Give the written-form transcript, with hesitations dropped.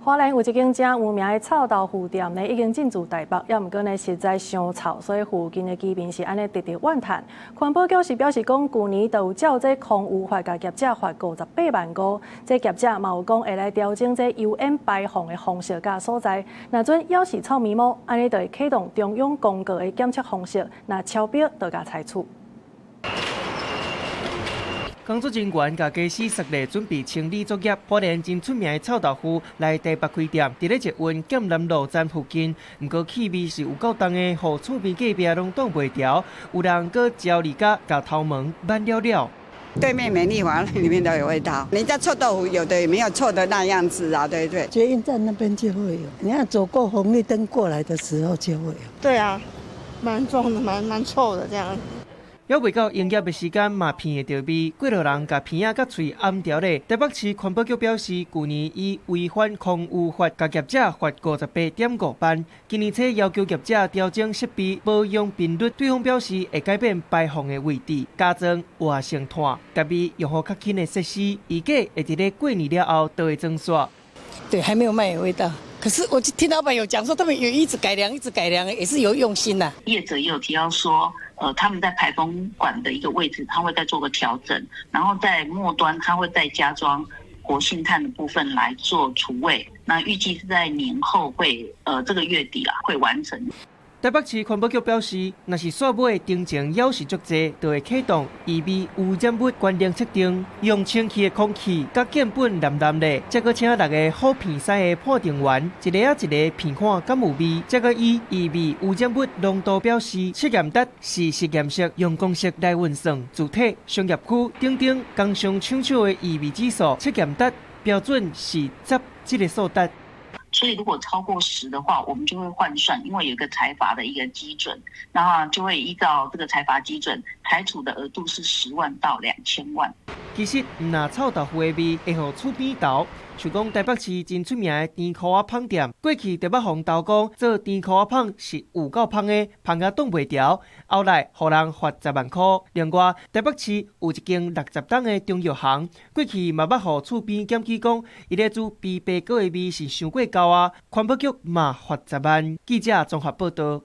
花蓮有一間誠有名的臭豆腐店呢，已經進駐台北，猶毋過呢實在傷臭，所以附近的居民是按呢直直怨嘆。環保局是表示講，舊年就有照這空污法共業者罰58萬塊，這業者嘛有講會來調整這油煙排放的方式佮所在。若準猶是臭咪毛，按呢就會啟動中央公告的檢測方式，若超標就共裁處。工作人員共家私實力準備清理作業，花蓮真出名的臭豆腐來台北開店，佇咧捷運劍南路站附近。毋過氣味是有夠重的，予厝邊隔壁攏擋袂牢，有人閣焦慮甲共頭毛挽了了。對面美麗華裡面都有味道，人家臭豆腐有的也沒有臭的那樣子啊，對不對？捷運站那邊就會有，你看走過紅綠燈過來的時候就會有。對啊，蠻重的，蠻臭的這樣。猶未到營業的時間，嘛鼻會著味，過路人共鼻仔佮喙掩牢咧。台北市環保局表示，舊年以違反空污法，共業者罰58.5萬。今年起要求業者調整設備保養頻率，對方表示會改變排放的位置，加裝活性炭，共味用予較輕的設施，預計會佇咧過年了後就會裝煞。對，還沒有賣有味道。可是我就聽老闆有講說，他們有一直改良，一直改良，也是有用心呐。業者也有提到說，他們在排風管的一個位置，他會再做個調整，然後在末端，他會再加裝活性炭的部分來做除味。那預計是在年後會，這個月底啊會完成。台北市環保局表示，若是煞尾燈前猶是足濟，就會啟動異味污染物關聯測定，用清氣的空氣佮見本藍藍咧，才閣請六个好鼻師的判定員，一个仔一个鼻看敢有味，才閣以異味污染物濃度表示測驗值是實驗室用公式來運算，住宅、商業區等等工商廠所的異味指數測驗值標準是十這个數值。所以如果超過十的話，我們就會換算，因為有一個裁罰的一個基準，然後就會依照這個裁罰基準，裁處的額度是10萬到2000萬。其實，毋但臭豆腐的味會予厝邊沓，像講台北市真出名的甜箍仔麭店，過去就捌予投訴做甜箍仔麭是有夠芳的，芳甲擋袂牢，後來予人罰10萬塊。另外，台北市有一間60冬的中藥行，過去嘛捌予厝邊檢舉講，伊咧煮枇杷膏的味是傷過厚啊，環保局嘛罰10萬。記者綜合報道。